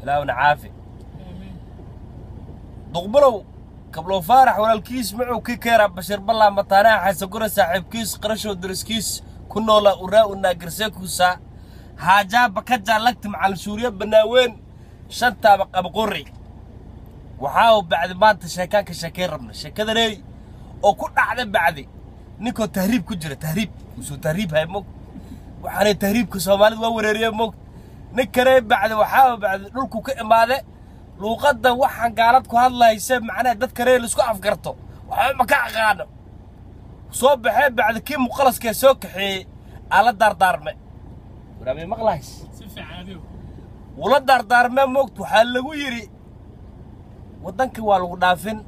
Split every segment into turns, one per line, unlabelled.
Ilaahuna caafi. Duqbalow Kablow Faarax walaalkiis muxuu ki keeraa Bashir Ballaa mataanaha Xasagura saaxiibkiis qarashow dariskiis ku noolaa uraa unaa garsekuusa haajaa bakajaa lagta macalin Suuriya banaaweyn shantaaba qabaqorey. Waxaa uu bacdi maanta sheekaan ka sheekayn rabna sheekadaney oo ku dhacda bacdi ninkoo tahriib ku jira, tahriib usuu tahriib hay mog. Waxaanay tahriibka Soomaalida waa wareeriye mog. Ninkanay bacdi waxaa bacdi dhulku ka imaade luuqadda waxaan gaalad ku hadlayse, macnaha dadka reer laisku afgarto waxba ma ka aqaano. Soo baxee bacdi kii muqalaskee soo kaxeeyey aa la daardaarme waraamay maqlahays.
Si fiican adigo.
Wula daardaarmee moogta. Waxaa lagu yidhi waddanka waa lagu dhaafin,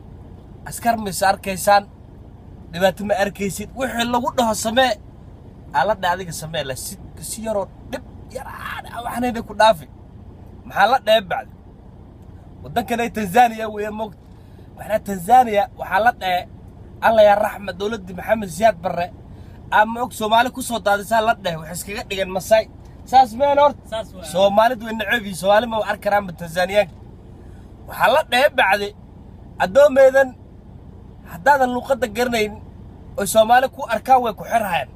askar mayse arkaysaan, dhibaato ma arkaysid, wixii lagu dhaho samee aa la dhe adiga samee la si si yaroo dhib yaraan waxnayna ku dhaafi. Maxaa la dhee bacdi waddankanay Tanzaniya weeye moogta. Macnaha Tanzaniya waxaa la dhee Alla yaa raxma dowladdii Maxamed Siyaad Barre ama og Soomaali ku soo daadisaa la dheh, waxay iskaga dhigeen Masay saas meen horta.
Saas waa.
Soomaalidu way necab yihiin, Soomaali ma arki karaanba Tanzaniyaanka. Waxaa la dhehe bacdi addoomeedan haddaadan luuqadda garanayn oy Soomaali ku arkaan way ku xirhayaan.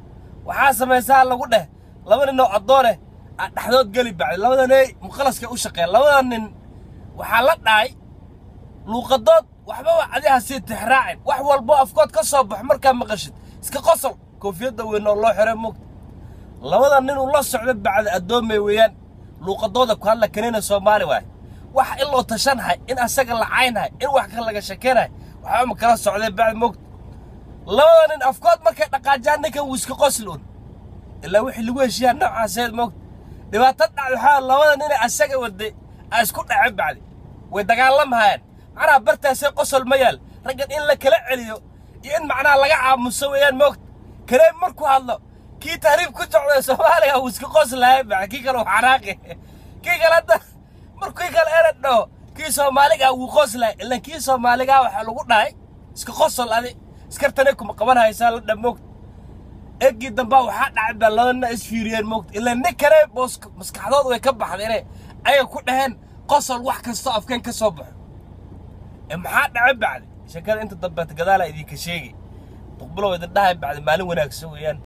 Waxaa samaysaa lagu dheh laba nin oo addooneh aa dhexdood geli bacdi labadaney muqalaska u shaqeeya. Labada nin waxaa la dhahay luuqadood waxbaba adiha sii tixraacin, wax walbo afkood ka soo baxo markaa maqashid iska qosol, koofiyadda weyn oo loo xiray mugta. Labada nin uu la socdo bacdi addoomay weeyaan, luuqadooda ku hadla kanina Soomaali waay. Wax in loo tashanhay, in asaga la caynhay, in wax kale laga shekeynay waxba ma kala socday bacdi mugta. Labada nin afkood markay dhaqaajaan ninkan wuu iska qosli un ilaa wixii lagu heshiiyaa noocaaseed moogta. Dhibaato dhacda waxaa labada ninee asaga waday aa isku dhaceen bacdi way dagaalamahayaan. Macnaha bartaasee qosol ma yaal raggan in la kala celiyo iyo in macnaha laga aamuso weeyaan moogta. Kareem markuu hadlo kii tahriib ku socday Soomaaliga wuu iska qoslahay bacdi, kii kale uu xanaaqi, kii kale hadda markii kale erad dhaho kii Soomaaliga wuu qoslahay ilaa kii Soomaaliga waxaa lagu dhahay iska qosol adi iskartanay kuma qaban haysaa la dha moogta. Eggii dambaa waxaa dhacay baa laba nin isfiiriyeen moogta, ilaa nin kale boos maskaxdooda way ka baxday inay ayaga ku dhaheen qosol wax kastoo afkeen ka soo baxo. Ee maxaa dhacay bacdi sheekada inta dambeeta gadaalaa idinka sheegi. Duqbulow idin dhahay bacdi maalin wanaagsan weeyaan.